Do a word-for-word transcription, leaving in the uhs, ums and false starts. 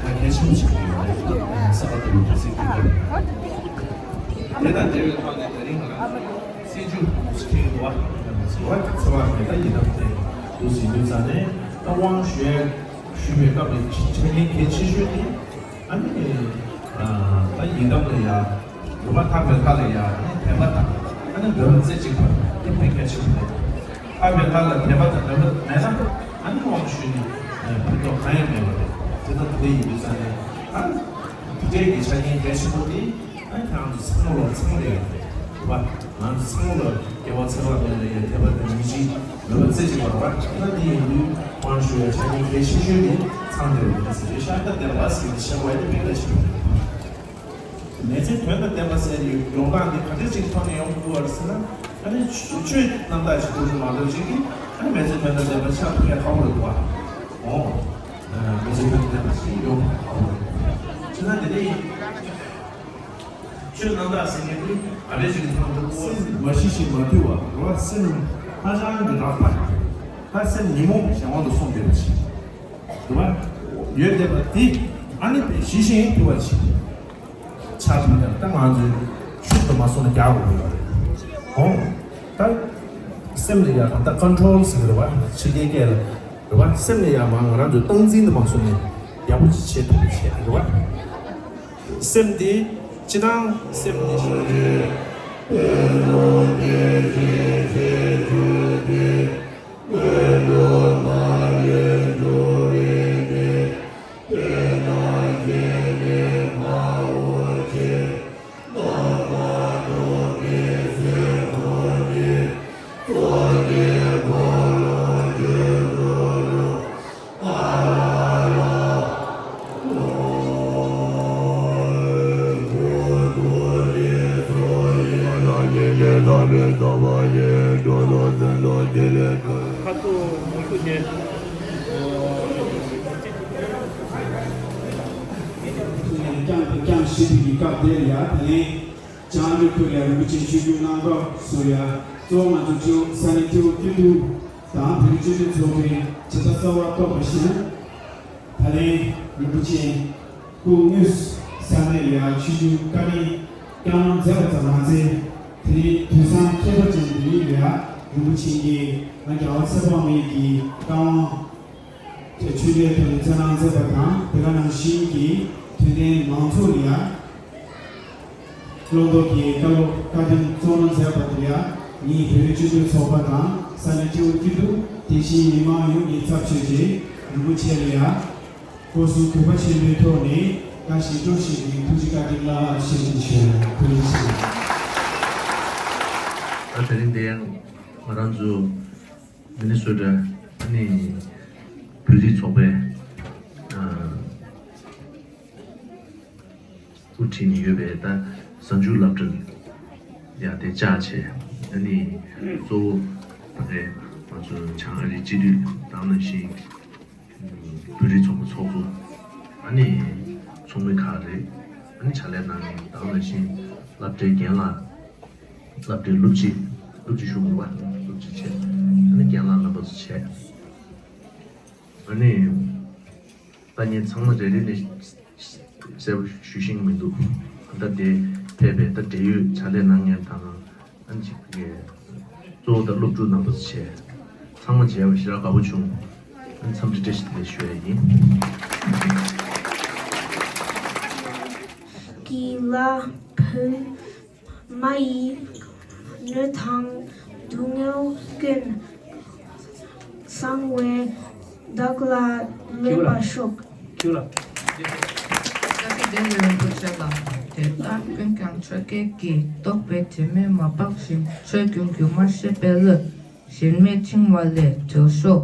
ཞེས་གལ་ཆེན་པོ་ཞིག་ཡོད་རེད། ས་ག་ཟླ་བའི་གྲོས་གཞི་འདི་ག་རེད། དེ་དང་འབྲེལ་བའི་ཐོག་ནས་ད་རིང་ང་རང་སྲིད་ཇུས་ཁྲིད་འདུག་བ། འཚོ་བ་འཚོ་བ་མེད་ད་ཡིན་ནམ་དེ་འདུག་ཟིན་དུས་ཙང་ནས་ད་དབང་ཞུ་ཡ་ཞུ་བའི་སྐབས་ལ་ཆ་རྐྱེན་གལ་ཆེ་ཤོས་དེ། ཨ་ནི། ཨ། ད་ཡི་དམ་ལ་ཡ། རུ་མ་ཐར་པའི་མཐའ་ལ་ཡ། ཨ་ནི་དད་པ་དང་། ཨ་ནི་འདོད་པ་རྩེ་གཅིག་པ། དེ་དཔེ་གལ་ཆེན་པོ་རེད། ཐར་པའི་མཐའ་ལ་དད་པ་དང་འདོད་པ་མེད་ན། ཨ་ནི་དབང་ཞུས་ནས་ཕན་ཐོགས་གང་ཡང་མེད་པ་རེད། དེ་ལྟར་དེ་ཡིན་དུས་ཙང་ནས། ཨ། དེ་འདྲའི་གི་ཆ་རྐྱེན་གལ་ཆེན་པོ་དེ། ཨ་ནི་ཁྱེད་རང་ཚོ་ཚང་མ་ལ་ཚང་མ་ལ་ཡོད་རེད། རེད་པ། ང་ཚོ་ཚང་མ་ལ་རྒྱལ་བ་ཚེ་དཔག་མེད་ལ་ཡ་དད་པ་དང་ཡིད་ཆེས་འདོད་པ་རྩེ་གཅིག་པ་རེད་པ། ཨ་ནི་དེ་ཡིན་དུས་དབང་ཞུ་ཡ་ཆ་རྐྱེན་གལ་ཆེ་ཤོས་དེ་ཚང་བསྡད་པ་ཡིན་ཟེར་རེད། ཤ་སྟག་བསྟན་པ་ཟེར་ནས་བཤད་པ་ཡིན་ན་དཔེ་གལ་ཆེན་པོ་རེད། མི་ཚེ་དོན་དང་ལྡན་པ་ཟེར་ཡོད་ཡོང་སྟངས་འདི་ག་འདྲ་ཅིག་ཐོག་ནས་ཡོང་དགོས་པ་རེད་ཟེར་ན། ཨ་ནི་ཆོས་ཆོས་རྣམ་དག་ཅིག་ཐུགས་སུ་མ་འདོད་ཅིག་གིས། ཨ་ནི་མི་ཚེ་དོན་དང་ལྡན་པ་ཆགས་ཐུབ་ཡ་ཁག་པོ་རེད་འདུག་བ། འོ། མི་ཚེ་དོན་དང་ལྡན་པ་ཞིག་ཡོང་ཁག་པོ་རེད། བྱས་ན་འདི་འདྲ་ཡིན། ཆོས་རྣམ་དག་ཟེར་མཁན་དེ་ག་འདྲ་ཞིག་མཐོང་ཐུབ་དགོས། སེམས་མ་ཞི་ཞིང་མ་དུལ་བ། རེད་བ། སེམས་ཧ་ཅང་གི་རགས་པ། ད་སེམས་ཉོན་མོངས་པའི་གཞན་དབང་དུ་སོང་བསྡད་པ་ཞིག་རེད་བ། ཡོད་བསྡད་པ་དེ་ཨ་ནི་དཔེ་ཞི་ཞིང་དུལ་བ་ཞིག་ཆགས་ཐུབ་ན། ད་ང་ཚོས་ཆོས་དུ་མ་སོང་ན་རྒྱག་དགོས་ཡོད་རེད། འོ། ད་སེམས་ལ་ཡ་གང་ལྟར་ཀོན་ཊོལ་ཟེར་གི་རེད་བ། ཕྱི་རྒྱལ་སྐད་ལ་རེད་བ། སེམས་ལ་ཡ་མ་ང་རང་ཚོས་སྟངས་འཛིན་དུ་མ་སོང་ན་ཡག་པོ་ཅིག་བྱེད་ཐུབ་པ་བྱས་རེད་བ། སེམས་འདི་སྤྱིར་བཏང་སེམས་ནི། ཁ་ཐུག་མུ་ཁུ་ཅན། བསྐྱངས་ཏེ་བསྐྱངས་ཞེས་པའི་སྐབས་དེར་ཡ། དེ་ནས། བྱང་ལུགས་ཁུལ་ལ་རིན་པོ་ཆེ་ཆོས་བརྒྱུད་གནང་སྐབས་སུ་ཡ། གཙོ་བོ་ང་ཚོ་སྤྱི་ས་གནས་སྐྱེ་བོ་སྐྱིད་སྡུག་དང་བོད་རིགས་སྤྱི་མཐུན་ཚོགས་པའི་ཇི་ལྟར་གསལ་བར་རྟོགས་པ་བཞིན། ད་ལན་རིན་པོ་ཆེ་སྐུ་དངོས་ས་གནས་ལ་ཡ་ཆོས་བརྒྱུད་བཀའ་དྲིན་བསྐྱངས་གནང་མཛད་པ་ཙམ་མ་ཟད། དེ་རིང་དུས་བཟང་ཁྱད་པར་ཅན་འདི་ཉིད་ལ་ཡ་རིན་པོ་ཆེ་གིས་ང་རྒྱལ་བ་ཚེ་དཔག་མེད་ཀྱི་བཀའ་དབང་། ཆོས་འབྲེལ་ཐོག་ནས་བསྩལ་གནང་མཛད་པ་དང་། དེ་ག་ནང་བཞིན་གྱི་དུས་ལྡན་མང་ཚོགས་ལ་ཡ། བློ་ལྡོག་གི་བཀའ་སློབ་བཀའ་དྲིན་སྩོལ་གནང་མཛད་པ་དེ་ལ་ཡ། ངེད་བོད་རིགས་སྤྱི་མཐུན་ཚོགས་པ་དང་། ས་གནས་སྐྱེ་བོ་སྐྱིད་སྡུག། དེ་བཞིན་མི་མང་ཡོངས་ཀྱི་ཚབ་ཞུས་ཏེ་རིན་པོ་ཆེ་ལ་ཡ། སྐུ་གཟུགས་གུས་པ་ཆེན་པོའི་ཐོག་ནས་བཀྲ་ཤིས་བཀྲ་ཤིས་པའི་ཐུགས་རྗེ་བཀའ་དྲིན་བསྔགས་ཞུ་ཞུ། ཐུགས་རྗེ་ཆེ། ད་དེ་རིང་འདི་ཡང་ང་རང་ཚོ་མི་ནི་སོ་ཊ་ནི་བོད་རིགས་ཚོགས་པའི་ཨ། དབུ་ཁྲིད་ནས་ཡོད་པའི་ད་གཟའ་མཇུག་སློབ་གྲྭ་ཡ་དེ་བཅར་བྱས། ཨ་ནི་གཙོ་བོ་ད་གའི་ང་ཚོ་བྱང་ཨ་རིའི་སྤྱི་འཐུས་དང་ནང་བཞིན་བོད་རིགས་ཚོགས་པ་ཚོགས་གཙོ། ཨ་ནི་ཚོགས་མི་ཁག་རེད། ཨ་ནི་ཕྱག་ལས་གནང་མཁན་དང་། ནང་བཞིན་སློབ་གྲྭའི་རྒན་ལགས། སློབ་གྲྭའི་སློབ་སྤྱི། སློབ་སྤྱི་ཞུ་དགོས་པ། སློབ་སྤྱི་བྱས། ཨ་ནི་རྒན་ལགས་རྣམ་པ་ཚོ་བྱས། ཨ་ནི། ད་ངས་ཚང་མ་རེ་རེ་ནས་གསལ་པོ་ཞུ་ཤེས་མི་འདུག་ད་དེ་ཕེབས་པའི་ད་འབྲེལ་ཡོད་ཕྱག་ལས་གནང་མཁན་དང་། ཨ་ནི་གཅིག་གི་གཙོ་བོ་ད་སློབ་ཕྲུག་རྣམ་པ་ཚོ་བྱས། ཚང་མ་མཇལ་བ་ཞེ་དྲག་དགའ་པོ་བྱུང་། ཨ་ནི་འཚམས་འདྲི་བཀྲ་ཤིས་བདེ་ལེགས་ཞུ་ཡ་ཡིན། གྱི་ལ་ཕུལ། མ་ཡི་སྣོད་དང་སྡུག་བསྔལ་ཀུན། གསང་བའི་བདག་ལ་ལེན་པར་ཤོག་ཁྱུ་ལ། ས་གི་རྒྱལ་བའི་རིན་པོ་ཆེ་ལགས། དེ་ལྟར་ཀུན་ཀྱང་ཆོས་བརྒྱད་ཀྱིས། རྟོག་པའི་དྲི་མས་མ་སྦགས་ཤིང་། ཆོས་ཀུན་སྒྱུ་མར་ཤེས་པའི་བློས། ཞེན་མེད་འཆིང་བ་ལས་བསྒྲལ་ཤོག